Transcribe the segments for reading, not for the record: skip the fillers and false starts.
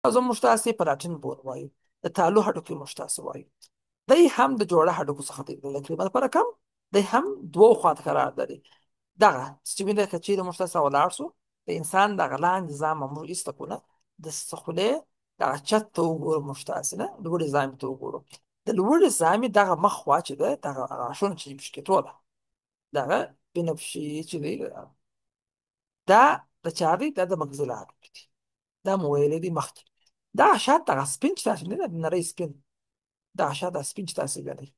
زه موږ تاسې palatine bone وایو، د تالو هډوکی موږ تاسې وایو. دی هم د جوړه هډوکو څخه دی، د کلمه لپاره کم دی، هم دوو خواته قرار لري. دغه چې وینه که چیرې موږ تاسې ولاړ سو، د انسان دغه لاندې زامه موږ ایسته کړو نه، د خولې دغه چت ته وګورو، موږ تاسې نه لوړې زامې ته وګورو. د لوړې زامې دغه مخ خوا چې ده، دغه غاښونه چې پکې ټوله دغه بنفشي چې دی، دا د چا دی؟ دا د مغزله هډوکي دي. دا مو ویلي دي مخکې. دا شات دغه سپین چې تاسو نه ده، نری سپین، دا شات دا سپین چې تاسو وینئ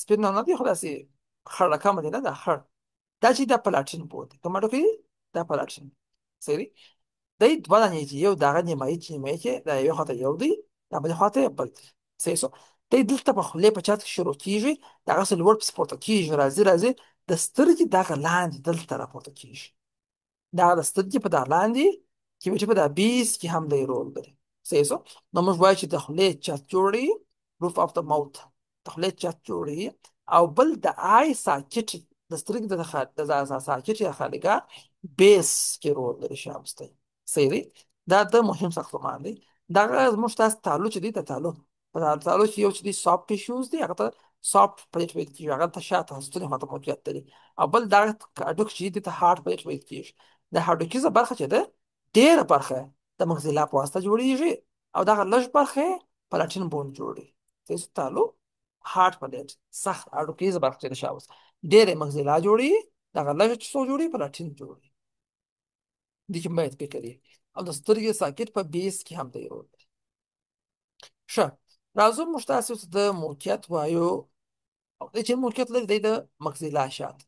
سپین نه دی، خو داسې خړ رقم دی نه، دا خړ دا چې دا palatine bone دی. کوم هډوکی دی؟ دا palatine. صحیح دی. دی دوه دانې چې یو دغه نیمایي چې نیمایي کې دا یو خواته یو دی، دا بلې خواته یې بل دی. صحیح سو. دی دلته په خولې په چت کې شروع کېږي، دغسې لوړ پسې پورته کېږي، راځي راځي د سترګې دغه لاندې دلته راپورته کېږي. دا د سترګې په دا لاندې کې چې په دا base کې هم دی رول لري. صحیح سو. نو موږ وایو چې د خولې چت جوړوي، roof of the mouth، د خولې چت جوړوي، او بل د eye socket، د سترګې د socket یا خالیګاه base کې رول لري شاباس دی. صحیح دی. دا د مهم ساختمان دی. دغه زموږ تاسو تالو چې دی، د تالو په تالو چې یو چې دی soft tissues دی، هغه ته soft palate ویل کېږي، هغه ته شاته ستوني خواته موقعیت لري. او بل دغه هډوکی چې دی ته hard palate ویل کېږي. د هډوکیزه برخه چې ده، ډېره برخه د مغزلا په واسطه جوړېږي، او دغه لږ برخه palatine bone جوړوي. تالو hard palate سخت هډوکیزه برخه چې ده شاوس ډېره مغزلا جوړوي، دغه لږ چې څو جوړوي palatine جوړوي. دې کې باید فکر وي. او د سترګې socket په base کې هم دی رول لري. ښه، راځو موږ تاسو ته د موقعیت وایو. او دی چې موقعیت لري دی د maxilla شاته.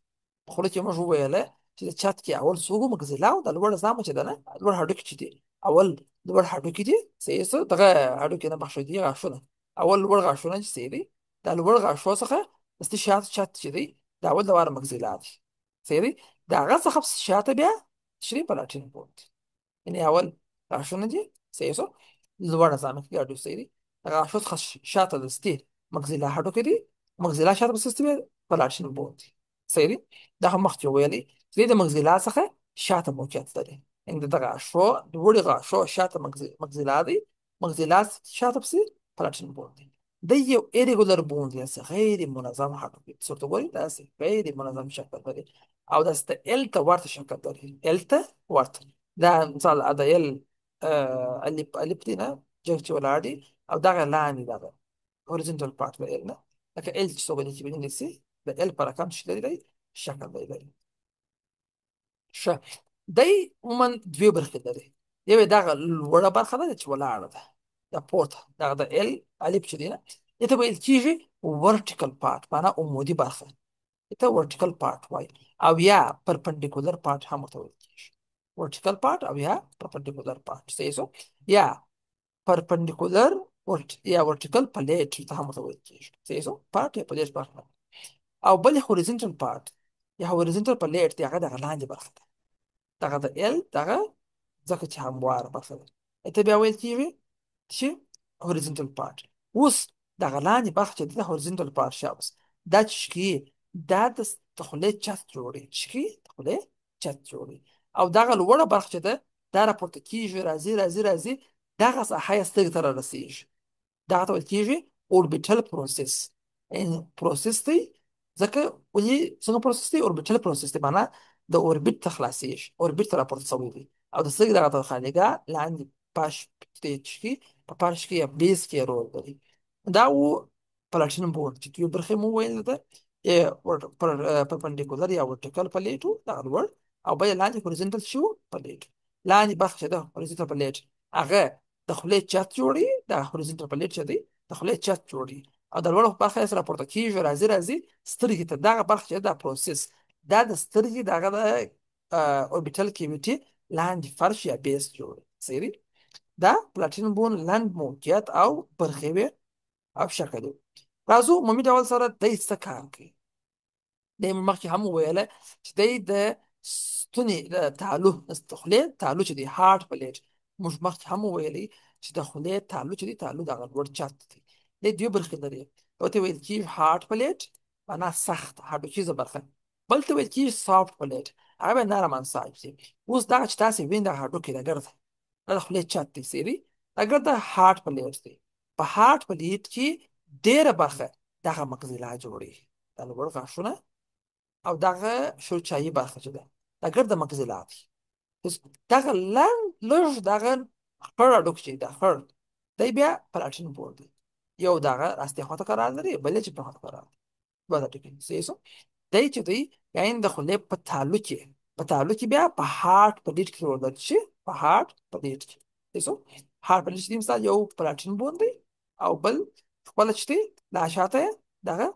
په خوله کې موږ وویله چې د چت کې اول څوک maxilla او د لوړ زامه چې ده نه، لوړ هډوکي چې دي، اول لوړ هډوکي دي، صحیح څه دغه هډوکي نه بخښل دي غاښونه، اول لوړ غاښونه چې صحیح دي، دا لوړ غاښو څخه دستي شاته چت چې دی دا اول د واره maxilla دی. صحیح دی. د هغه څخه شاته بیا شری palatine bone دی. یعنې اول غاښونه دي، صحیح څه لوړه زامه کې ګاډو، صحیح دی. غاښو څخه شاته دستي maxilla هډوکي دي، maxilla شاته پسې بیا palatine bone دی. صحیح دی. دا هم مخکې ویلي چې د maxilla څخه شاته موقعیت لري. یعنې د غاښو لوړې غاښو شاته maxilla دی، maxilla شاته پسې palatine bone دی. دی یو irregular bone دی، داسې غیر منظم هډوکی څه ورته ګوري، داسې غیر منظم شکل لري، او داسې د L ته ورته شکل لري، L ته ورته. دا مثال د L الف الف دی نه جګ چې ولاړ دی، او دغه لاندې دغه horizontal part د L نه، لکه L چې څوک چې بنیسي د L په رقم چې لري شکل لري. ښه، دی عموماً دوې برخې لري. یوې دغه لوړه برخه ده چې ولاړه ده، دا پورته دغه د L الف چې دی نه، دې ته ویل کېږي vertical part، معنا عمودي برخه، دې ته vertical part وایي، او یا perpendicular part هم ورته ویل کېږي. vertical part او یا perpendicular part، صحیح سو، یا perpendicular یا vertical palate ته هم ورته ویل کېږي. صحیح سو، part یا palate برخه. او بل horizontal part یا horizontal palate دی، هغه دغه لاندې برخه ده، دغه د L دغه ځکه چې همواره برخه ده، دې ته بیا ویل کېږي چې horizontal part. اوس دغه لاندې برخه چې ده horizontal part شاباس، دا چې ښکي دا د خولې چت جوړوي، ښکي د خولې چت جوړوي. او دغه لوړه برخه چې ده دا راپورته کېږي، راځي راځي راځي، دغه ساحه یې سترګې ته رارسېږي. دغه ته ویل کېږي orbital process. process دی، ځکه ولې څنګه process دی؟ orbital process دی، معنا د orbit ته خلاصېږي، orbit ته راپورته شوی دی. او د سترګې دغه ته خالیګاه لاندې پاش کې په پاش کې یا base کې رول لري. دا و palatine bone چې دوې برخې مو ویل ده، perpendicular یا vertical palate و دغه لوړ، او بیا لاندې horizontal شو palate. لاندې برخه چې ده horizontal palate هغه د خولې چت جوړوي، د horizontal palate چې دی د خولې چت جوړوي، او د لوړه برخه یې سره پورته کېږي، راځي راځي سترګې ته. دغه برخه چې ده process دا د سترګې دغه د orbital cavity لاندې فرش یا base جوړوي. صحیح دی. دا palatine bone لنډ موقعیت او برخې وې او شکل وي. راځو عمومي ډول سره دی څه کار کوي. دی مخکې هم وویله چې دی د ستوني د تالو د خولې تالو چې دی hard palate، موږ مخکې هم وویلې چې د خولې تالو چې دی تالو دغه لوړ چت دی، دی دوې برخې لري. یو ته ویل کېږي hard palate، معنا سخت هډوکیزه برخه، بل ته ویل کېږي soft palate، هغه بیا نرم انساج دی. اوس دغه چې تاسې وینئ دغه هډوکی دا ګرده، دا د خولې چت دی، صحیح دی؟ دا ګرده هارډ پلیټ دی. په هارډ پلیټ کې ډېره برخه دغه مغزیلا جوړوي، دا لوړ غاښونه او دغه شورچایي برخه چې ده دا ګرده مغزیلا دی. دغه لنډ لږ دغه خړ هډوکی چې دا خړ دی بیا پلاټین بور دی. یو دغه راستې خواته قرار لري، بل یې چپې خواته قرار لري. دوه هډوکي صحیح سو. دی چې دی یعنې د خولې په تالو کې، په تالو کې بیا په هارډ پلیټ کې رول لري، چې په هارډ پلیټ کې صحیح سو. هارډ پلیټ چې مثال یو پلاټین بون دی او بل خپله چې دی دا شاته دغه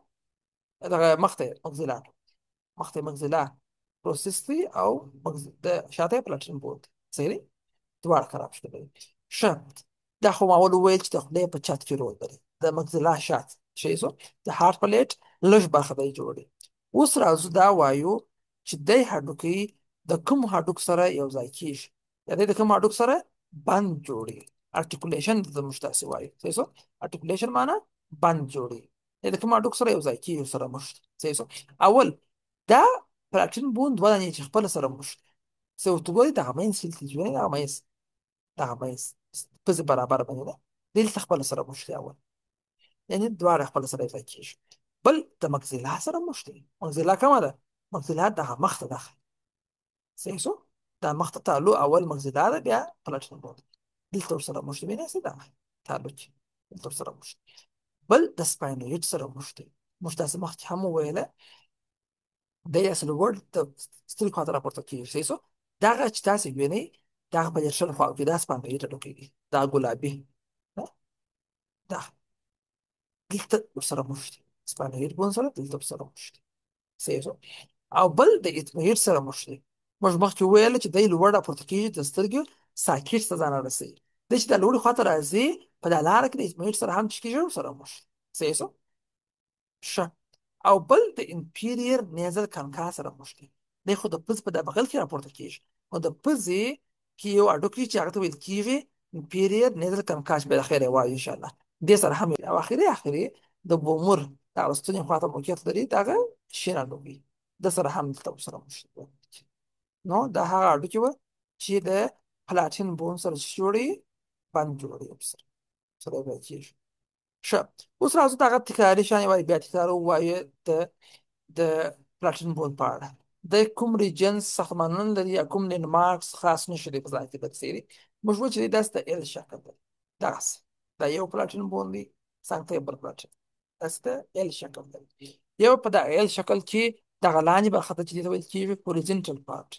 دغه مخته مغزیلا، مخته مغزیلا پروسس دی او د شاته پلاټین بون دی، صحیح دی؟ دواړه خراب شول. ښه، دا خو ما اول وویل چې د خولې په چت کې رول لري، د مغزیلا شات صحیح سو، د هارډ پلیټ لږ برخه دی جوړي. اوس راځو دا وایو چې دی هډوکی د کوم هډوک سره یو ځای کېږي، یا دی د کوم هډوک سره بند جوړي، ارتیکولیشن د موږ تاسې وایو، صحیح سو؟ ارتیکولیشن معنا بند جوړي، دی د کوم هډوک سره یو ځای کېږي سره مشت، صحیح سو؟ اول دا پلاټین بون دوه دانې چې خپله سره مشت څه ورته ګورئ، دغه منځ چې دلته وینئ، دغه منځ، دغه منځ پزې برابر باندې ده، دلته خپله سره مشت دی اول، یعنې دواړه خپله سره یو ځای کېږي. بل د مغزیلا سره مشت دی. مغزیلا کومه ده؟ مغزیلا دغه مخته ده، صحیح سو؟ دا مخته تالو اول مغزیلا ده، بیا پلاټین بون دی، دلته ورسره مشت دی، وینئ دا تالو کې دلته ورسره مشت. بل د سپاینویډ سره مشت دی. موږ تاسې مخکې هم وویله دی اصل ورډ د سترګې خواته راپورته کېږي، صحیح سو؟ دغه چې تاسې وینئ دغه په دې شل خواو کې دا سپاینویډ هډوکی دی، دا ګلابي دا دلته ورسره مشت دی، سپاینویډ بون سره دلته ورسره مشت دی، صحیح سو؟ او بل د اتمویډ سره مشت دی. موږ مخکې وویل چې دی لوړ راپورته کېږي، د سترګې ساکټ ته ځان رسوي. دی چې دا لوړې خواته راځي په دا لاره کې د اتمویډ سره هم چې کېږي ورسره مشت دی، صحیح سو؟ ښه. او بل د انپیریر نیزل کنکا سره مشت دی. دی خو د پزې په دا بغل کې راپورته کېږي، نو د پزې کې یو هډوکی چې هغه ته ویل کېږي انپیریر نیزل کنکا، چې بالاخره یې وایو انشاءالله، دې سره هم. او اخري اخري د بومر دغه ستوني خواته موقعیت لري، دغه شین هډوکی د سره هم دلته ورسره مشت دی. نو دا هغه هډوکی وه چې د پلاټین بون سره چې جوړوي بند جوړوي ورسره سره یو ځای کېږي. ښه، اوس راځو دغه تکراري شان یې وایي، بیا تکرار ووایو د پلاټین بون په اړه. د کوم ریجنس ساختمانونه لري یا کوم لینډمارکس خاص نشي دی په ځای کې لري، صحیح دی؟ موږ وویل چې دی داسې د ایل شکل دی، دغسې دا یو پلاټین بون دی، څنګ ته یې بل پلاټین، داسې د ایل شکل دی. یو په دغه ایل شکل کې دغه لاندې برخه ته چې دې ته ویل کېږي هوریزنټل پارټ،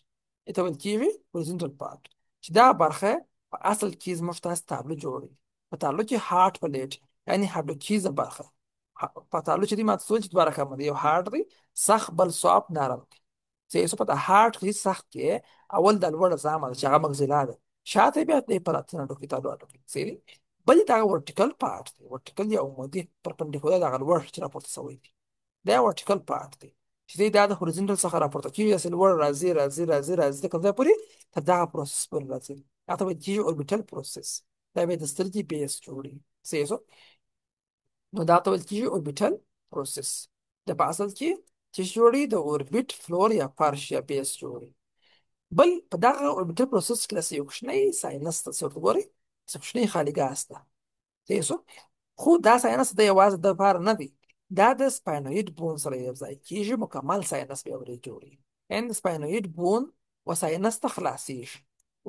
دې ته ویل کېږي هوریزنټل پارټ، چې دا برخه په اصل کې زموږ تاسې تابلو جوړوي. په تابلو کې هارډ پلیټ یعنې هډوکیزه برخه، په تابلو چې دی ما ته وویل چې دوه رقمه دی، یو هارډ دی سخت، بل سافټ نرم دی. صحیح سو؟ په هارډ کې سخت کې اول د لوړه زامه ده چې هغه مغزیلا ده، شاته بیا د پلاتین هډوکی تابلو هډوکی، صحیح دی؟ بل دغه ورټیکل پارټ دی، ورټیکل یا عمودي پرپنډیکولر دغه لوړ چې راپورته شوی دی، دا ورټیکل پارټ دی چې دی دا د هوریزنټل څخه راپورته کېږي، داسې لوړ راځي راځي راځي راځي د کوم ځای پورې تر دغه پروسس پورې راځي، هغه ته ویل کېږي اوربیټل پروسس، دا بیا د سترګې بیس جوړوي، صحیح سو؟ نو دا ته ویل کېږي اوربیټل پروسس. دا په اصل کې چې جوړي د اوربیټ فلور یا فرش یا بیس جوړي. بل په دغه اوربیټل پروسس کې داسې یو کوچنی ساینس ته څه ورته ګورئ، څه کوچنۍ خالیګاه شته، صحیح سو؟ خو دا ساینس د یوازې د لپاره نه دی، دا د سپاینویډ بون سره یو ځای کېږي، مکمل ساینس بیا ورې جوړي. یعنې د سپاینویډ بون و ساینس ته خلاصېږي،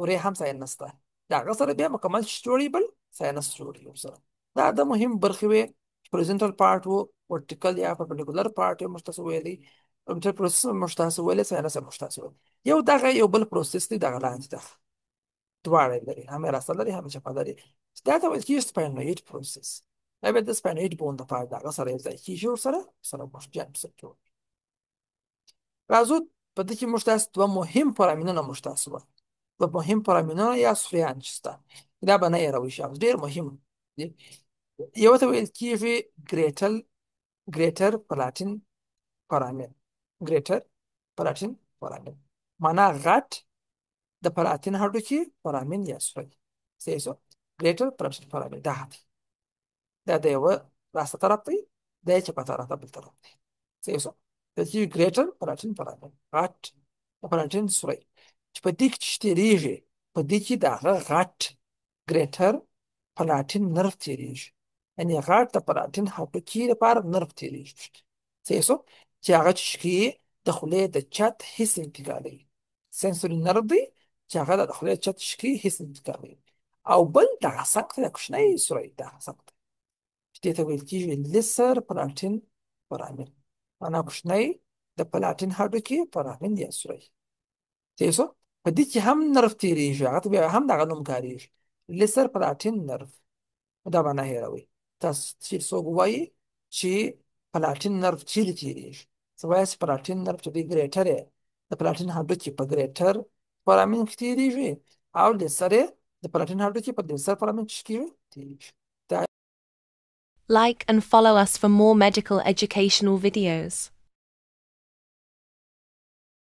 ورې هم ساینس ته د هغه سره بیا مکمل څه جوړي، بل ساینس جوړي ورسره. دا د مهم برخې وې، هوریزنټل پارټ وو، ورټیکل یا پرپنډیکولر پارټ یې موږ تاسو ویلی، اوربیټل پروسس موږ تاسو ویلی، ساینس یې موږ تاسو ویلی. یو دغه یو بل پروسس دی دغه لاندې دغه دواړه یې لري، هم یې راسته لري هم یې چپه لري، دا ته ویل کېږي سپاینویډ پروسس. دا بیا د سپاینویډ بون دپاره د هغه سره یو ځای کېږي، ورسره سره موږ جنب سره جوړ. راځو په دې کې موږ تاسو دوه مهم پرامینونه موږ تاسو وایو، دوه مهم پرامینونه یا سوریان چې شته، دا به نه هېروئ شي، ډېر مهم دي. یو ته ویل کېږي ګریټر پلاټین پرامین، ګریټر پلاټین پرامین معنا غټ د پلاتین هډوکي پرامین یا سوری، صحیح سو؟ ګریټر پلاټین پرامین دا دی، دا د یوه راسته طرف دی، دا یې چپه طرف ته بل طرف دی، صحیح سو؟ د دې ګریټر پلاټین پرامین غټ د پلاټین سوری چې په دې کې چې تېرېږي، په دې کې د هغه غټ ګریټر پلاټین نرف تېرېږي، یعنې غټ د پلاټین هډوکي لپاره نرف تېرېږي. صحیح شو؟ چې هغه چې کوي د خولې د چت حس انتقالوي، سنسوري نرف دی چې هغه د خولې چت شکي حس انتقالوي. او بل دغه څنګ ته د کوچنی سوری دغه څنګ ته چې دې ته ویل کېږي لیسر پلاټین فرامین، معنا کوچنی د پلاټین هډوکي فرامین یا سوری. صحیح شو؟ په دې کې هم نرف تېرېږي، هغه ته بیا هم دغه نوم کارېږي، لیسر پلاټین نرف. دا به نه هېروئ. تاسو چې څوک وایي چې پلاټین نرف چیرې تېرېږي، څه وایاست چې پلاټین نرف چې دی ګریټر یې د پلاټین هډوکي په ګریټر فرامین کې تېرېږي، او لیسر یې د پلاټین هډوکي په لیسر فرامین کې تېرېږي. Like and follow us for more medical educational videos.